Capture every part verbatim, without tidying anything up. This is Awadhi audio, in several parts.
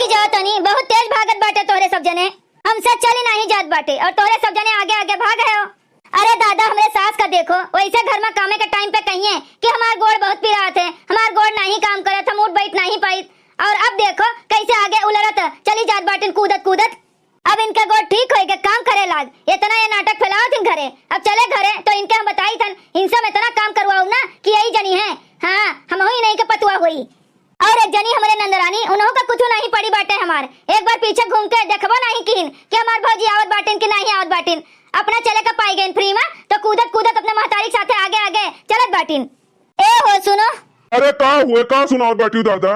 जाओ तनी, बहुत तेज भागत बाटे तोहरे सब जने। हमसे चली नाही जात बाटे और तोहरे सब जने आगे आगे भाग है हो। अरे दादा, हमरे सास का देखो, वैसे घर में कामे के टाइम पे कहिए कि हमार गोड़ बहुत पिरात है, हमार गोड़ नाही काम करत, हम उठ बैठ नाही पाइत। और अब देखो कैसे आगे उलरत चली जात बाटिन कूदत कूदत। अब इनका गोड़ ठीक होए के काम करे लाग, इतना ये नाटक फैलावत हिन घरे। अब चले घरे तो इनके हम बताई थन, इनसे हम इतना काम करवाऊ ना कि यही जनी है। हाँ, हम ही नहीं के पतुआ हुई। और एक जनी हमरे नंदरानी, उन्हों का कुछ नहीं पड़ी बाटे हमार। एक बार पीछे घूम के देखबो नहीं किन कि हमार भौजी आवत बाटिन कि नहीं आवत बाटिन। अपना चले का पाई गइन फ्री में, तो कूदत कूदत अपने महतारी के साथे आगे आगे चलत बाटिन। ए हो सुनो। अरे का हुए, का सुनावत बाटियो दादा?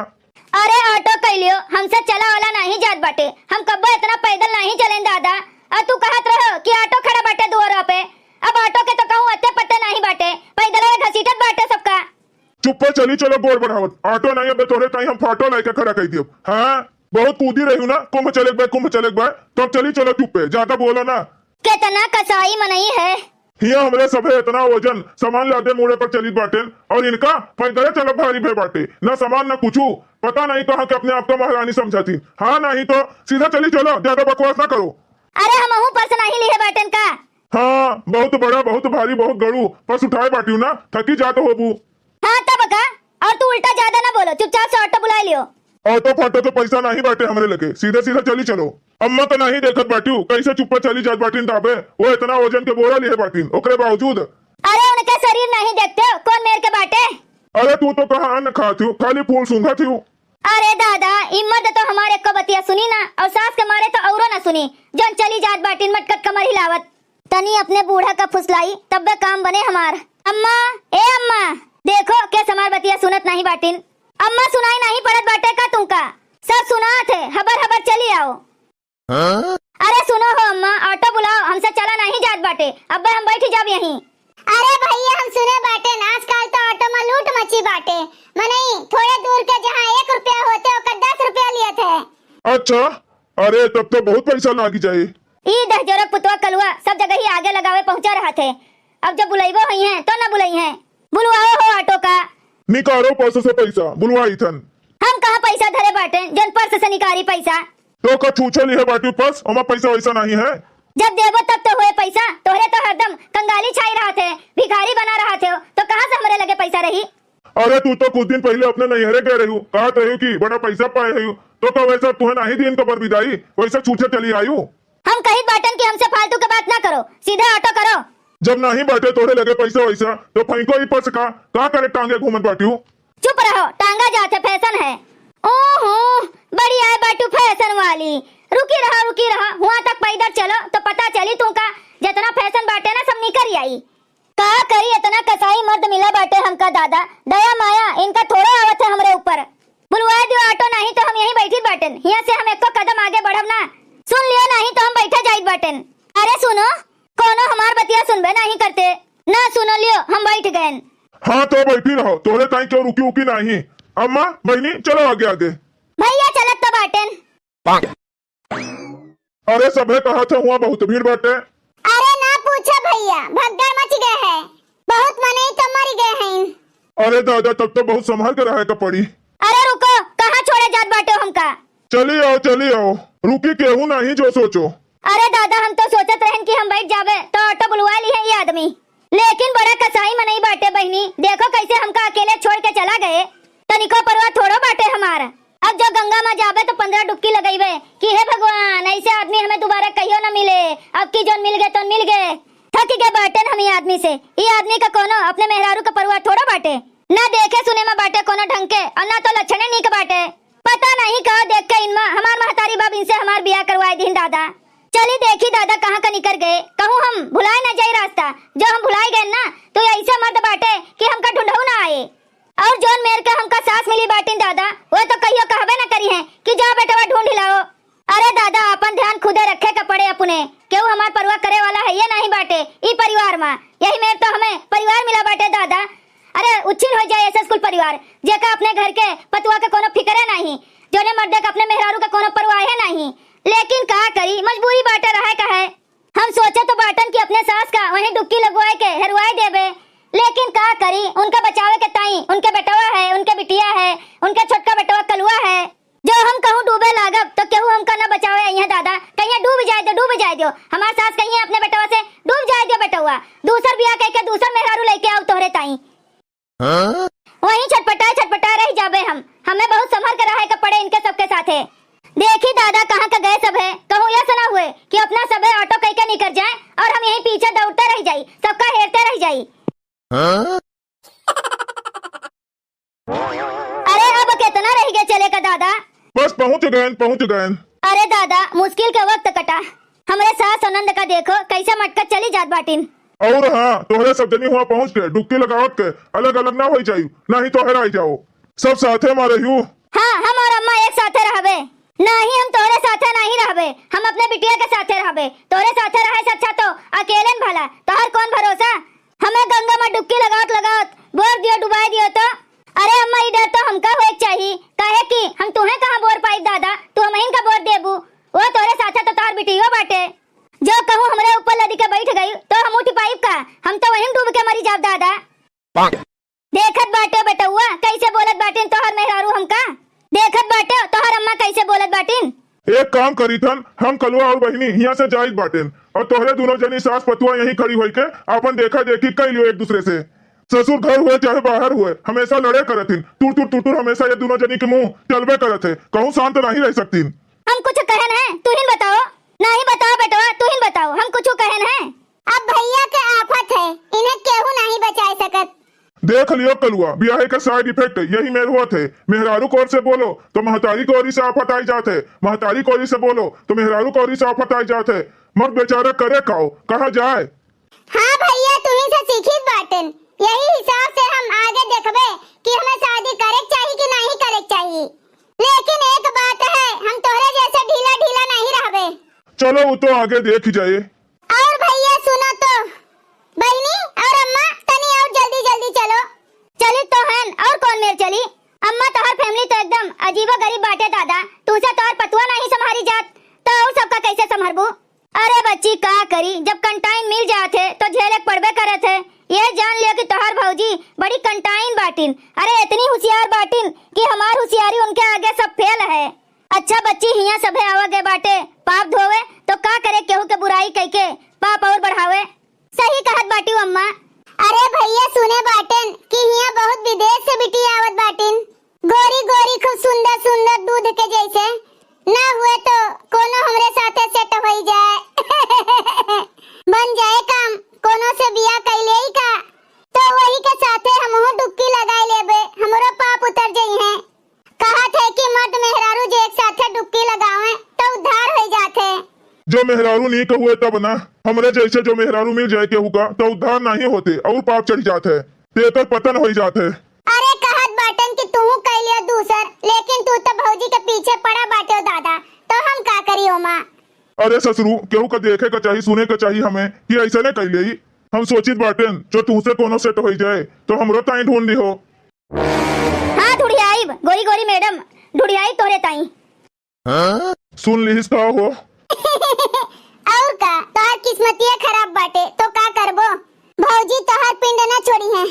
अरे ऑटो कैलियो, हमसे चला वाला नहीं जात बाटे। हम कब्बो इतना पैदल नहीं चलेन दादा। और तू कहत रहो कि ऑटो खड़ा बाटे दुआरा पे। अब ऑटो के तो कहूँ अत्ते पत्ते नहीं बाटे, पैदल घसीटत बाटे सबका। चुप्पे चली चलो गोड़ बढ़ावत। ऑटो नहीं अबे तोरे ताई हम फाटो लाइके खड़ा कर दियो। हाँ, बहुत कूदी रही हूँ ना, कुंभ चले बे, कुंभ चले बे। तो अब चली चलो चुप्पे, ज्यादा बोलो ना। कितना कसाई मनई है। हिया हमरे सभे इतना वजन सामान लादे मूड़े पर चलित बाटेन और इनका पैदले चलब भारी भय बाटे, ना सामान ना कुछू। पता नहीं कहाँ के अपने आप को महारानी समझती। हाँ नहीं तो सीधा चली चलो, ज्यादा बकवास ना करो। अरे हमहू पर्स नहीं लिहे बाटेन का? हाँ, बहुत बड़ा, बहुत भारी, बहुत गड़ू पर्स उठाए बाटियो ना, थकी जात होबू। हाँ तब का? और तू उल्टा ज्यादा ना बोलो, चुपचाप से ऑटो बुला लियो। ऑटो फाटो के पैसा नहीं बाटे हमरे लगे, सीधे सीधे चली चलो। अम्मा तो नहीं देखत बाटियो, कैसे चुप्पा चली जात बाटिन दाबे, वो इतना वजन के बोरा लिहे बाटिन, ओकरे बावजूद। अरे उनके शरीर नहीं देखते हो, कौन मेर के बाटे? अरे तू तो कहाँ अन्न खात हो, खाली फूल सूंघत हो। अरे दादा, ई मर्द तो हमारे एको बतिया सुनी ना, और सास के मारे तो औरो ना सुनी, जौन चली जात बाटिन मटकत कमर हिलावत। तनी अपने बूढ़ा का फुसलाई, तब्बे काम बने हमार। अम्मा, ए अम्मा, देखो केस हमार बतिया सुनत नहीं बाटिन। अम्मा, सुनाई नहीं पड़त बाटे का तुमका? सब सुनात है, हबर हबर चली आओ। हाँ? अरे सुनो हो अम्मा, ऑटो बुलाओ, हमसे चला नहीं जात बाटे, अब्बे हम बैठ जाब यहीं। अरे भैया, हम सुने बाटे ना, आजकल तो ऑटो में लूट मची बाटे। मनई थोड़े दूर के जहाँ एक रुपया होते, ओकर दस रुपया लियत है। अच्छा, अरे तब तो बहुत पैसा लागी जाए। ई दहजोरक पुतवा कलुआ सब जगह ही आगे लगावे पहुँचा रहत है। अब जब बुलइबो हई हैं, तो न बुलई हैं। बुलवाओ हो ऑटो का। निकारो पर्स से पैसा, बुलवाई थन। हम कहाँ पैसा धरे बाटे, जौन पर्स से निकारी पैसा? तो का छूछे लिहे बाटी पर्स, ओमा पैसा वैसा नहीं है? जब देबो तब तो होए पैसा, तोहरे तो हरदम कंगाली छाई रहत है, भिखारी बना रहत हो, तो कहाँ से हमरे लगे पैसा रही? अरे तू तो कुछ दिन पहिले अपने नैहरे गए रही, कहत रही कि बड़ा पैसा पाए रही, तो का वैसा तुहे नहीं दिन कबर विदाई, वैसा छूछे चली आयु। हम कहित बाटन कि हमसे फालतू के बात ना करो, सीधे ऑटो करो। जब नहीं बाटे तोरे लगे पैसा वैसा, तो फेंको ई पर्स का, का करे टांगे घूमत बाटियो? चुप रहो, टांगा जात है, फैशन है। ओहो, बड़ी आए बाटू फैशन वाली। रुकी रहो, रुकी रहो, हुआ तक पैदल चलो, तो पता चली तुमका, जितना फैशन बाटे ना, सब निकर आई। का करी, इतना कसाई मर्द मिला बाटे हमका दादा, दया माया इनका थोड़े आवत है हमरे ऊपर। बुलवा दियो ऑटो, नहीं तो हम यहीं बैठी बाटेन, हियां से हम एको कदम आगे बढ़ब ना। सुन लियो, नहीं तो हम बैठे जाइत बाटेन। अरे सुनो, कोनो हमार बतिया सुनबे नहीं करते, ना सुनो लियो, हम बैठ गएन। हाँ तो बैठी रहो, तोरे ताई क्यों रुकी उकी नहीं। अम्मा, बहनी, चलो आगे आगे। भैया चलत तो बाटेन। अरे सभे कहत है हुआ बहुत भीड़ बाटे। अरे ना पूछो भैया, भगदड़ मच गए है, बहुत मनई तो मर गए हैं। अरे दादा, तब तो बहुत संभाल के रहे का पड़ी। अरे रुको, कहाँ छोड़े जात बाटे हमका? चली आओ, चली आओ, रुकी केहू नहीं जो सोचो। अरे दादा, हम तो सोचत रहन कि हम बैठ जाबे तो ऑटो बुलवा ली है ये आदमी, लेकिन बड़ा कसाई मनई बाटे बहनी, देखो कैसे हमका अकेले छोड़ के चला गए। तनिको परवाह थोड़ो बाटे हमार। अब जो गंगा में जाबे तो पन्द्रह डुबकी लगइबे कि हे भगवान, ऐसे आदमी हमें दोबारा कहियो न मिले, अब की जौन मिल गए तो मिल गए। थक गए बाटेन हम ई आदमी से। ई आदमी का कोनो अपने मेहरारू का परवाह थोड़ो बाटे, ना देखे सुने में बाटे कोनो ढंग के और ना तो लक्षणे नीक बाटे। पता नहीं का देख के इनमा हमार महतारी बाप इनसे हमार बियाह करवाए दिन दादा। चली देखी दादा कहाँ का निकर गए, कहूँ हम भुलाए ना जाई रास्ता। जो हम भुलाए गए ना तो ऐसे मर्द बाटे कि हमका ढूंढऊ ना आए। और जौन मेर के हमका सास मिली बाटिन दादा, वो तो कहियो कहबे न करी हैं कि जा बेटवा ढूंढ लाओ। अरे दादा, अपन ध्यान खुदे रखे के पड़े अपने, केहू हमार परवाह करे वाला है ये नहीं बाटे ई परिवार में। यही मेर तो हमें परिवार मिला बाटे दादा। अरे उच्छिन हो जाए ऐसे स्कूल परिवार, जेका अपने घर के पतुआ के कोनो फिक्रे नहीं, जोने मर्दे के अपने मेहरारू का कोनो परवाह है नहीं। लेकिन का करी, मजबूरी बाटे, रहे का है। हम सोचे तो बाटन कि अपने सास का वहीं डुबकी लगवाए के हेरवाए देबे, लेकिन का करी, उनका बचावे के ताई उनके बेटवा है, उनके बिटिया है, उनके छोटका बेटवा कलुआ है। जो हम कहूँ डूबे लागब दियो। हमार सास कही है अपने बेटवा से, "डूब जाए दियो बेटवा, दूसर बियाह कइके दूसर मेहरारू लइके आउ तोहरे ताई।" हाँ? वहीं छटपटाए छटपटाए रह जाबे हम। हमें बहुत संभर के रहे के पड़े इनके सबके साथे। देखी दादा, कहाँ का गए सब है, कहूँ यह सना हुए कि अपना सबे ऑटो कइके निकर जाए और हम यहीं पीछे दौड़ते रह जाई, सबका हेरते रह जाई। हाँ? अरे, अब केतना रहि गए चले का दादा? बस पहुँच गएन, पहुँच गएन। अरे दादा, मुश्किल के वक्त कटा। हमरे सास आनंद का देखो, कैसे मटकत चली जात बाटिन। और हाँ, तोहरे सब जनी हुआ पहुँच के डुबकी लगावत के अलग अलग ना होई जाई, नहीं तो हेराई जाओ। सब साथे मारे हूँ। हाँ, हम और अम्मा एक साथे रहबे। नहीं, हम तोहरे साथे नहीं रहबे, हम अपने बिटिया के साथे रहबे। तोहरे साथे रहे से अच्छा तो अकेले न भला, तोहर कौन भरोसा? हमें गंगा में डुबकी लगावत लगावत बोर दियो, डुबाए दियो तो। अरे अम्मा, ई डर तो हमका होए के चाही, काहे कि हम तुहें कहाँ बोर पाई दादा, तू हमहिन का बोर देबू। वो तोहरे साथे तो तोहर बिटियो बाटे, जो कहूँ हमरे ऊपर लदी के बैठ गई तो हम उठ पाइब का? हम तो वहीं डूब के मरी जाब दादा। देखत बाटे बेटउआ, कैसे बोलत बाटिन तोहर मेहरारू हमका। देखत बाटे तोहर अम्मा कैसे बोलत बाटिन। एक काम करीथन, हम कलुआ और बहिनी हियां से जाइत बाटेन और तोहरे दुनो जनी सास पतुआ यहीं खड़ी होई के आपन देखा देखी कई लियो एक दूसरे से। ससुर घर हुए चाहे बाहर हुए, हमेशा लड़े करत हिन, टुर टुर टुर टुर हमेशा ये दुनो जनी के मुंह चलबे करत है, कहूँ शांत नहीं रह सकतीन। हम कुछ कहन है, तू ही बताओ। नहीं बताओ बेटवा, तू ही बताओ, हम कुछ कहन है। अब भैया के आफत है, इन्हें केहू नहीं बचाए सकत। देख लियो कलुआ, बियाहे के side effect यही मेर होत है। मेहरारू कोर से बोलो तो महतारी कोरी से आफत आई जात है, महतारी कोरी से बोलो तो मेहरारू कोरी से आफत आई जात है। मर्द बेचारा करे काओ, कहाँ जाए? हाँ भैया, तुही से सीखित बाटेन, यही हिसाब से हम आगे देखबे कि हमें शादी करे के चाही कि नहीं करे के चाही। लेकिन एक बात है, हम तोहरे जैसे ढीला ढीला नहीं रहबे। चलो, वो तो आगे देख ही जाए। और भैया सुनो तो, बहिनी और अम्मा, तनी और जल्दी जल्दी चलो। चली तो हन, और कौन मेर चली? अम्मा, तोहर family तो एकदम अजीबो गरीब बाटे दादा, तुझसे तोहर पतुआ नहीं संभारी जात, तो और सबका कैसे संभरबू? अरे बच्ची, का करी, जब कंटाइन मिल जात है तो झेले के पड़बे करत है। ये जान लियो कि तोहर भौजी बड़ी कंटाइन बाटिन। अरे इतनी होशियार बाटिन कि हमार होशियारी उनके आगे सब फेल है। अच्छा बच्ची, हियां सभे आवा गए बाटे पाप धोवे, तो का करे केहू के बुराई कइके पाप और बढ़ावे। सही कहत बाटिउ अम्मा। अरे भैया सुने बाटेन कि हियां बहुत विदेश से बिटिया आवत बाटिन, गोरी गोरी खूब सुंदर सुंदर दूध के जैसे, ना हुए तो कोनो हमरे साथे set होई जाए, बन जाए काम, कोनो से बियाह कई लेई का, तो वही के साथे हमहू डुबकी लगाई लेबे, हमरो पाप उतर जइहें। कहत है कि मर्द मेहरारू जे एक साथे डुबकी लगावें तो उद्धार हो जात है। जो मेहरारू नीक हुए तब ना, हमरे जैसे जो मेहरारू मिल जाए केहू का तो उद्धार नहीं होते और पाप चढ़ जात है, तेकर पतन हो जात है। अरे कहत बाटन कि तू कह लियो दूसर, लेकिन तू तो भौजी के पीछे पड़ा बाटे दादा, तो हम का करी ओमा? अरे ससुरू, केहू का देखे का चाही, सुने का चाही हमें कि ऐसे ने कह ले। हम सोचित बाटेन जो तुहसे कोनो set हो जाए तो हमरो ताई ढूंढ दिहो। हाँ, ढुढ़ियाइब, गोरी गोरी मैडम, ढुढ़ियाइब तोहरे ताई। हाँ? सुन लिहिस का हो? और का, तोहर किस्मतिया खराब बाटे, तो का करबो? भौजी तोहर पिंड ना छोड़ी है।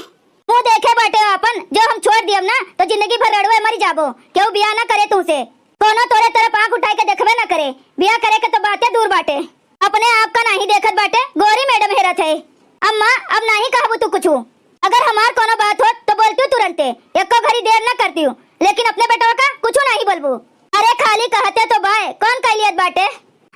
मुँह देखे बाटे आपन, जो हम छोड़ दियब ना, तो जिंदगी भर रड़ुए मरी जाबो। केहू बियाह ना करे तुहसे, कोनो तोरे तरफ आँख उठाए के देखबे ना करे। बियाह करे के तो बाते दूर बाटे। अपने आप का नाही देखत बाटे, गोरी मैडम हेरत है। अम्मा, अब नाही कहबू तू कुछु। अगर हमार कोनो बात होत तो बोलती तुरंते, एको घड़ी देर न करती, लेकिन अपने बेटवा का कुछु नाही बोलबू। अरे खाली कहते तो बाय, कौन कह लियत बाटे?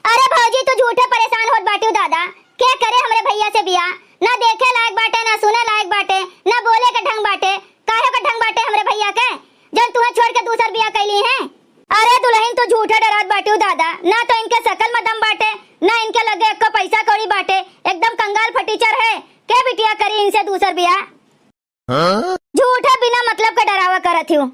अरे भौजी, तू झूठे परेशान होत बाटिउ दादा। के करे हमरे भैया से बियाह? ना देखे लायक बाटे, ना सुने लायक बाटे, ना बोले के ढंग बाटे। काहे के ढंग बाटे हमरे भैया के, जौन तुहे छोड़ के दूसर बियाह कैली हैं? अरे दुलहिन, तू झूठे डरात बाटिउ दादा, ना तो इनके शकल में दम बाटे, ना इनके लगे एको पैसा कौड़ी बाटे, एकदम कंगाल फटीचर है। के बिटिया करी इनसे दूसर बियाह? हाँ? झूठे बिना मतलब के डरावा करत हिउ।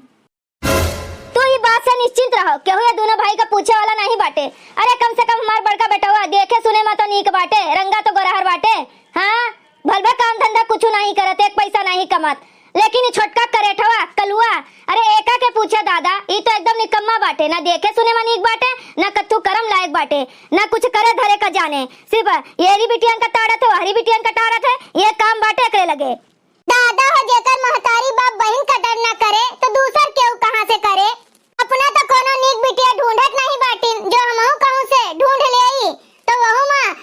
तू ई बात से निश्चिंत रहो, केहू ये दोनों भाई का पूछे वाला नहीं बाटे। अरे कम से कम हमार बड़का बेटवा देखे सुने में तो नीक बाटे, रंगा तो गोरहर बाटे। हाँ, भलबे काम धंधा कुछु नहीं करत, एक पैसा नहीं कमात, लेकिन ई छोटका करेठवा, कलुआ, अरे एका के पूछे दादा, ई तो एकदम निकम्मा बाटे, ना देखे सुने में नीक बाटे, ना कत्थू करम लायक बाटे, ना कुछ करे धरे का जाने, सिर्फ येरी बिटियन का ताड़त है, वहरी बिटियन का ताड़त है, ये काम बाटे एकरे लगे। दादा हो, जेकर महतारी बाप बहिन का डर ना करे, तो दूसर केहू कहाँ से करे? अपना तो कोनो नीक बिटिया ढूंढत नहीं बाटिन, जो हमहू कहूँ से ढूंढ ले आई, तो वहू माँ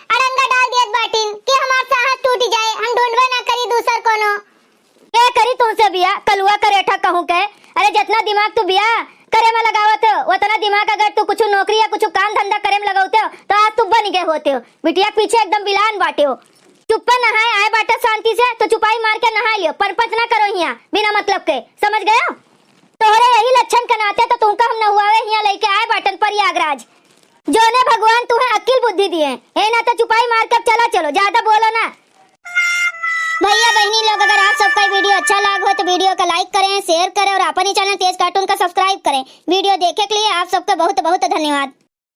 बिया कलुआ करेठा कहूँ के। अरे, जितना दिमाग तू बिया करे में लगावत हो, उतना दिमाग अगर तू कुछ नौकरी या कुछ काम धंधा करे में लगावते हो, तो आज तू बन गए होते हो। बिटिया के पीछे एकदम बिलान बाटे हो। चुप्पे नहाए आए बाटे शांति से, तो चुपाई मार के नहाए लियो, परपंच ना करो हियाँ बिना मतलब के, समझ गयो? तोहरे यही लक्षण के नाते तो तुमका हम नहुआवे हियाँ लेके आए बाटन प्रयागराज। जोने भगवान तुम्हें अक्ल बुद्धि दिए, ए ना तो चुपाई मार के अब चला चलो, ज्यादा बोलो ना। भैया बहनी लोग, अगर आप सबका वीडियो अच्छा लाग हो तो वीडियो का लाइक करें, शेयर करें और अपन ही चैनल तेज कार्टून का सब्सक्राइब करें। वीडियो देखे के लिए आप सबका बहुत बहुत धन्यवाद।